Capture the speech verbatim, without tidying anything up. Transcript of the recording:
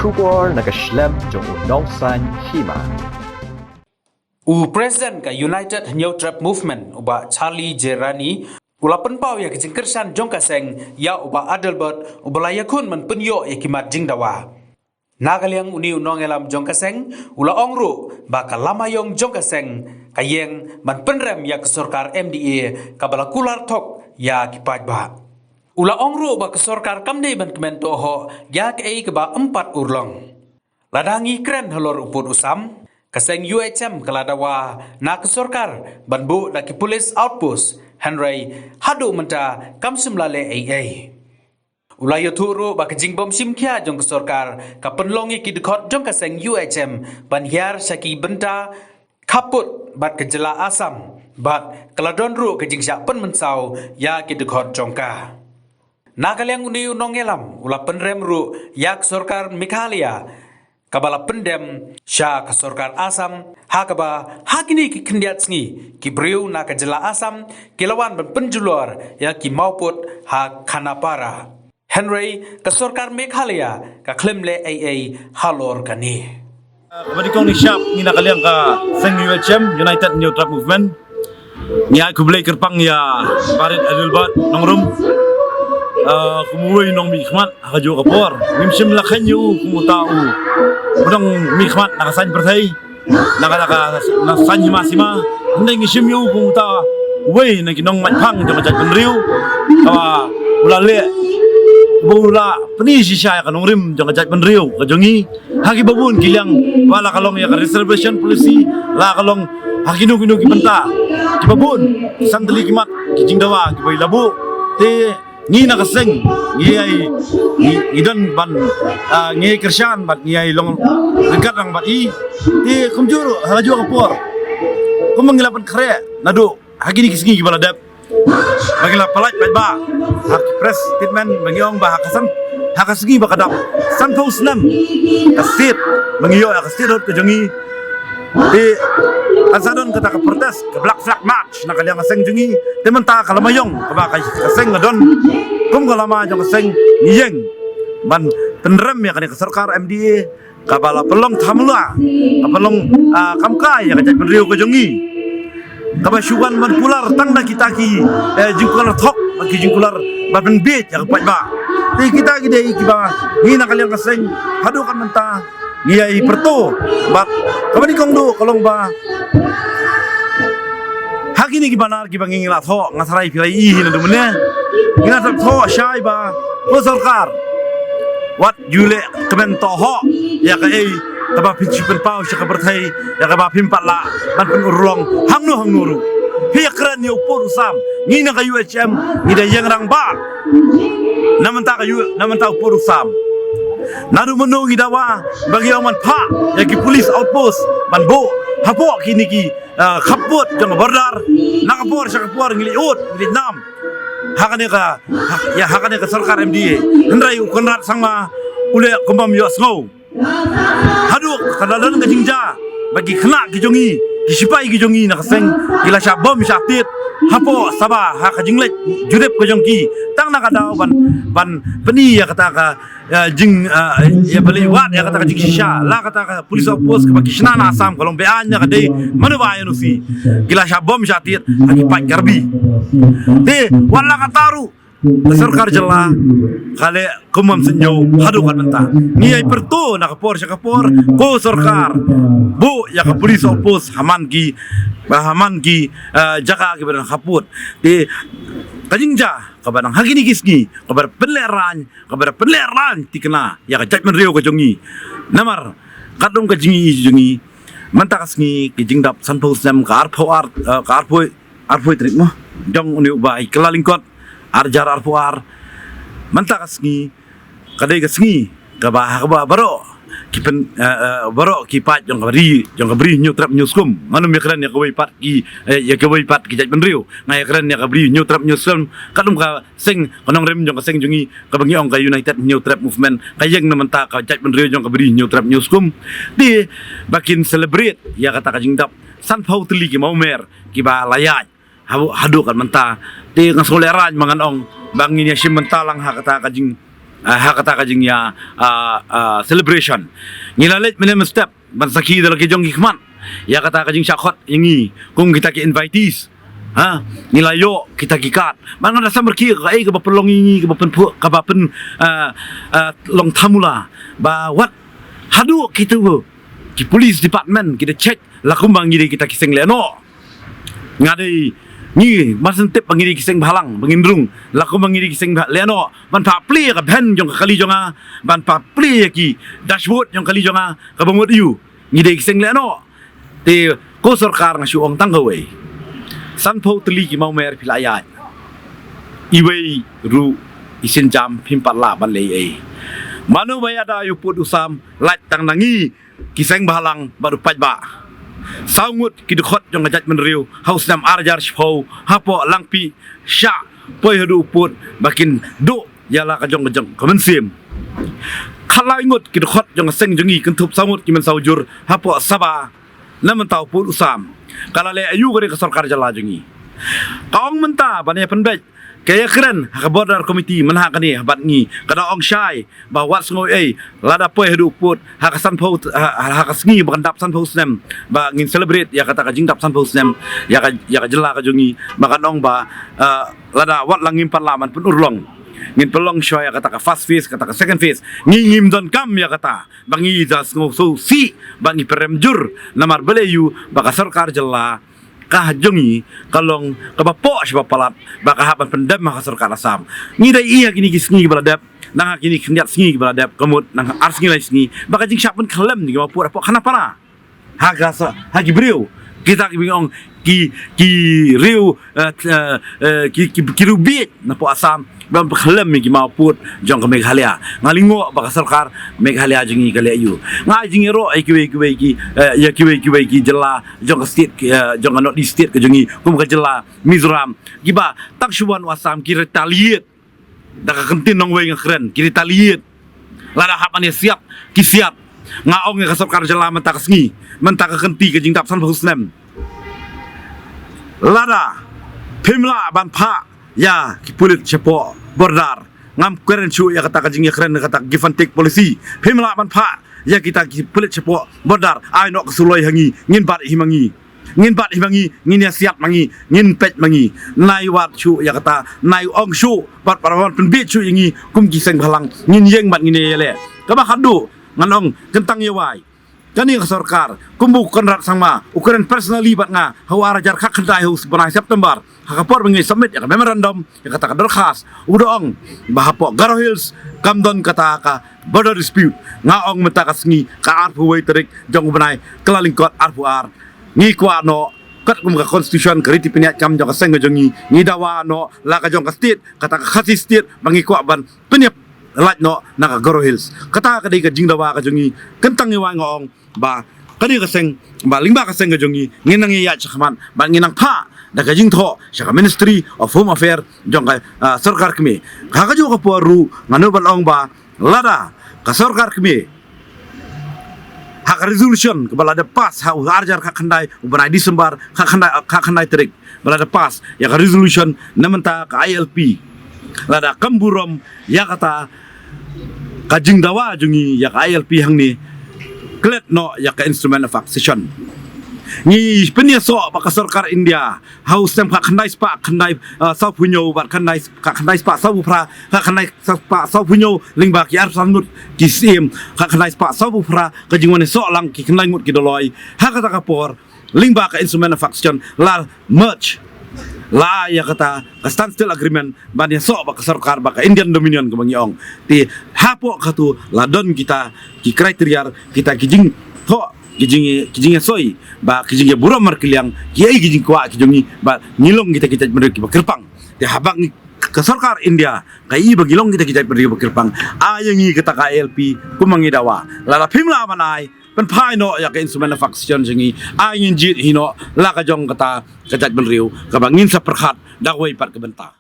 Khubor na ka shlem jong u Nongsaiñ Hima. U President ka United Hynñiewtrep Movement, u Bah Charlie Jerani, u la pynpaw ïa ka jingkyrshan jong ka seng ïa u Bah Adelbert, u ba la ïakhun ban pynïoh ïa ki mat jingdawa. Na ka liang une u nongïalam jong ka seng, u la ong ruh ba ka lama ïong jong ka seng ka ïeng ban pynrem ïa ka sorkar M D A kaba la kular thok ïa ki paidbah. U la ong ruh ba ka sorkar kam dei ban kmen to hok ïa kaei kaba ym pat urlong. Lada ngi kren halor u pud u sam, ka seng U H M ka la dawa na ka sorkar ban buh da ki police outpost, hynrei haduh mynta kam shym la leh ei ei. U la ïathuh ruh ba ka jingbym shim khia jong ka sorkar ka pynlong ïa ki dkhot jong ka seng U H M ban hiar sha ki bynta khappud bad ka jylla Assam, bad ka la don ruh ka jingshah pynmynsaw ïa ki dkhot jong ka. Na ka liang une u nongïalam u la pynrem ruh ïa ka sorkar Meghalaya kaba la pyndem sha ka sorkar Assam, ha kaba ha kine ki khyndiat sngi ki briew na ka jylla Assam ki la wan ban pynjulor ïa ki mawpud ha Khanapara. Hynrei ka sorkar Meghalaya ka khlem leh ei ei halor kane. Kaba nyngkong nyngshap ngi na ka liang ka seng U H M, United Hynñiewtrep Movement, ngi ai khublei kyrpang ïa Bah Adelbert Nongrum, ah, kum uwei u nongmihkhmat ha kajuh ka por. Ngim shym la kheiñ ïa u kum uta u nongmihkhmat na ka saiñ pyrthei, na ka, na ka, na saiñ hima sima. Hynrei ngi shim ïa u kum uta uwei na ki nongmihkhmat jong ka jaitbynriew, kaba u la leh, ba u la pyni shisha ïa ka nongrim jong ka jaitbynriew ka jong ngi ha kiba bun ki liang, ba la ka long ïa ka reservation policy, la ka long ha kino kino ki bynta kiba bun, san tylli ki mat ki jingdawa kiba i la buh. Te ngi na ka seng ngi ai, ngi, ngi don ban, ah, ngi kyrshan bad ngi ai long ryngkat lang bad i. Te kumjuh ruh ha kajuh ka por, kumba ngi la pynkhreh naduh ha kine ki sngi kiba la dep, ba ngi la pyllait paidbah ha ki press statement ba ngi ong ba ha ka san, ha ka sngi ba ka dap sanphew snem ka state, ba ngi ïoh ïa ka statehood ka jong ngi. Te kan sa don kata ka protest, ka Black Flag March na ka liang ka seng jong ngi. Te mynta ka lama ïong kaba ka, ka seng ka don kum ka lama jong ka seng, ngi ïeng ban pynrem ïa kane ka sorkar M D A kaba la pynlong thamula, ka pynlong, ah, kamkai ïa ka jaitbynriew ka jong ngi, kaba shu wan ban kular tang da kita ki, eh, jingkular thok, ki jingkular ban pynbiej ïa ka paidbah. Te kita ki dei kiba ngi na ka liang ka seng haduh kat mynta ngi ïai pyrto. Bad kaba nyngkong duh ka long ba ha kine ki banner kiba ngi la thoh, nga tharai phi la ïohi naduh mynne, ngi la thoh shai ba, ko sorkar, wat ju leh kmen to hok ïa kaei kaba phi shu pynpaw sha ka pyrthei, ïa kaba phim pat lah ban pynurlong hangno hangno ruh. Phi ïakren ïa u pud u sam, ngi na ka U H M ngi da ïeng rangbah na mynta ka U, na mynta u pud u sam. Naduh mynno ngi dawa ba ngi ong ban phah ïa ki police outpost ban buh hapoh kine ki, ah, khappud jong ka border, na ka por sha ka por ngi leit ud, ngi leit nam ha kane ka, ha, ïa ha kane ka sorkar M D A. Hynrei u Conrad Sangma u leh kumba um ïohsngew. Haduh ka la don ka jingjia ba ki khynnah ki jong ngi, ki shipai ki jong ngi na ka seng, ki la shah bom shah tied hapoh Sabha ha ka jingleit jurip ka jong ki, tang na ka daw ban, ban pyni ïa kata ka, ïa jing, ah, ïa balei wat ïa kata ka jingshisha, la kata ka police outpost kaba ki shna na Assam ka long be-aiñ, na ka dei mano ba ai N O C, ki la shah bom shah tied ha ki paid Karbi. Te wat la kata ruh ka sorkar jylla ka leh kum bym sngewthuh haduh kat mynta. Ngi ïai pyrto na ka por sha ka por, ko sorkar, buh ïa ka police outpost ha man ki, ha man ki, eh, jaka kiba don khappud. Te ka jingjia kaba dang ha kine ki sngi kaba da pynlehraiñ, kaba da pynlehraiñ thikna ïa ka jaitbynriew ka jong ngi. Namar katba ka jingïohi jong ngi, mynta ka sngi ka jingdap sanphew snem ka arphew ar, eh, ka arphew, arphew tarik mo jong une u Bah Kyllalyngkot, ar hajar arphew ar. Mynta ka sngi ka dei ka sngi kaba ha kaba baroh ki pyn, eh, eh, baroh ki paid jong ka ri, jong ka Bri Hynñiewtrep Hynñiewskum. Ngan ym ïakren ïa kawei pat ki, eh, ïa kawei pat ki jaitbynriew. Nga ïakren ïa ka Bri Hynñiewtrep Hynñiewskum. Katba ka seng, ka nongrim jong ka seng jong ngi kaba ngi ong ka United Hynñiewtrep Movement ka ïeng na mynta ka jaitbynriew jong ka Bri Hynñiewtrep Hynñiewskum. Te ba kin celebrate ïa kata ka jingdap sanphew tylli ki mawmer kiba la ïaid haduh, haduh kat mynta. Te nga sngewlehraiñ ba ngan ong ba ngin ïashim bynta lang ha kata ka jing, Ah, ha kata ka jingïa, ah, ah, celebration. Ngi la leit mynne mynstep ban sakhi da la ki jong ki khmat ïa kata ka jingshah khot ïa ngi kum kita ki invitees. Ha, ngi la ïoh kita ki card. Ban nga da samar ki ka ei kaba pynlong ïa ngi, kaba pynphuh, kaba pyn, ah, ah, long thamula ba wat haduh kita ki police department ki da check la kumba ngi dei kita ki seng lehnoh. Nga dei, ngi mar shen tip ba ngi dei ki seng bhalang, ba ngin rung la kumba ngi dei ki seng lehnoh ban phah plie ïa ka bhen jong ka kali jong nga, ban phah plie ïa ki dashboard jong ka kali jong nga, kaba mut ïa u ngi dei ki seng lehnoh. Te ko sorkar, nga shu ong tang kawei, sanphew tylli ki mawmer phi la ïaid, iwei ruh i sienjam phim pat lah ban leh ei. Mano ba ïada ïa u pud u sam, lait tang na ngi ki seng bhalang bad u paidbah. Saw ngut ki dkhot jong ka jaitbynriew ha u snem ar hajar shiphew hapoh Langpih shah poi haduh u pud ba kin duh ïa la ka jong ka jong ka mynsiem. Khatlai ngut ki dkhot jong ka seng jong ngi kynthup saw ngut ki mynsaw jur hapoh Sabah. Na mynta u pud u sam, ka la leh aïu ka dei ka sorkar jylla jong ngi? Ka ong mynta ban ïa pynbeit, ka ïa kren ha ka border committee mynha kane ha bad ngi, ka da ong shai ba wat sngew ei, lada poi haduh u pud ha ka sanphew, ha, ha, ha ka sngi ba kan dap sanphew snem, ba ngin celebrate ïa kata ka jingdap sanphew snem ïa ka, ïa ka jylla ka jong ngi, ba kan ong ba, ah, lada wat la ngim pat lah ban pynurlong, ngin pynlong shuwa ïa kata ka first phase, kata ka second phase. Ngi ngim donkam ïa kata ba ngi da sngew sngewsih ba ngi pyrem jur, namar balei ïa u ba ka sorkar jylla ka jong ngi ka long kaba poh shibun palat ba ka hap ban pyndem ha ka sorkar Assam. Ngi da ïohi ha kine ki sngi kiba la dep, nang ha kine ki khyndiat sngi kiba la dep, ka mut nang ar sngi lai sngi, ba ka jingshah pynkhlem jong ki mawpud hapoh khanapara ha ka sa, ha ki briew, kita kiba ngi ong ki, ki riew, eh, eh, eh, ki, ki, ki riew bieit napoh Assam, ba pynkhlem ïa ki mawpud jong ka Meghalaya. Nga lyngngoh ba ka sorkar Meghalaya jong ngi ka leh aïu. Nga ai jingïaroh ïa kiwei kiwei ki, eh, ïa kiwei kiwei ki jylla jong ka state, eh, jong ka North East state ka jong ngi, kum ka jylla Mizoram, kiba tang shu wan u Assam ki retaliate. Da ka kyntien nongwei nga kren, ki retaliate. Lada hap ban ïa siat ki siat. Nga ong ïa ka sorkar jylla mynta ka sngi, mynta ka kynti ka jingdap sanphew snem, lada phim lah ban phah ïa ki pulit shapoh border, ngam kren shuh ïa kata ka jingïakren, kata ka give and take policy. Phim lah ban phah ïa kita ki pulit shapoh border, ai noh ka suloi ha ngi, ngin bat hi ma ngi, ngin bat hi ma ngi, ngin ïa siat ma ngi, ngin peit ma ngi. Nai wad shuh ïa kata, nai ong shuh, bad para wan pynbieit shuh ïa ngi kum ki seng bhalang, ngin ïeng bad ngin ïa leh. Kaba khatduh, ngan ong kyntang ïa wai, kane ka sorkar, kumba u Conrad Sangma u kren personally bad nga ha u ar hajar khatkhyndai ha u bnai September, ha ka por ba ngi submit ïa ka memorandum, ïa kata ka dorkhas, u da ong ba hapoh Garo Hills kam don kata ka border dispute. Nga ong mynta ka sngi, ka arphew wei tarik jong u bnai Kyllalyngkot arphew ar, ngi kwah noh, katkum ka constitution, ka riti pynïaid kam jong ka seng ka jong ngi, ngi dawa noh la ka jong ka state, kata ka Khasi state, ba ngi kwah ban pynïap lait noh na ka Garo Hills. Kata ka dei ka jingdawa ka jong ngi. Kyntang ïa wai nga ong ba ka dei ka seng, ba lyngba ka seng ka jong ngi, ngin nang ïaid shakhmat, ba ngin nang phah da ka jingthoh sha ka Ministry of Home Affairs jong ka, ah, sorkar kmie. Ha kajuh ka por ruh, nga nud ban ong ba lada ka sorkar kmie, ha ka resolution kaba la dep pass ha u ar hajar khatkhyndai u bnai December, khatkhyndai, khatkhyndai tarik, ba la dep pass ïa ka resolution na mynta ka I L P, lada kam burom ïa kata ka jingdawa jong ngi ïa ka I L P hangne, klet noh ïa ka instrument of accession. Ngi pynïasoh ba ka sorkar India ha u snem khatkhyndai spah khyndai, ah, sawphew hynñiew bad khyndai, khatkhyndai spah sawphew phra, khatkhyndai spah sawphew hynñiew lyngba ki arphew san ngut ki syiem, khatkhyndai spah sawphew phra ka jingwan ïasoh lang ki khyndai ngut ki doloi. Ha kata ka por, lyngba ka instrument of accession la merge, la ïa kata ka standstill agreement ban ïasoh ba ka sorkar, ba ka Indian Dominion kaba ngi ong. Te hapoh katu la don kita ki criteria, kita ki jingthoh, ki jing, ki jingïasoi, ba ki jingïaburom markylliang, ki ei ki jingkwah ki jong ngi, ba ngi long kita ki jaitbynriew kiba kyrpang. Te haba ngi, ka sorkar India ka i ba ngi long kita ki jaitbynriew kiba kyrpang, ai ïa ngi kata ka I L P kumba ngi dawa. Lada phim lah ban ai, pynphai noh ïa ka instrument of accession jong ngi, ai ngin jied hi noh la ka jong kata ka jaitbynriew kaba ngin sa pyrkhat da kawei pat ka bynta.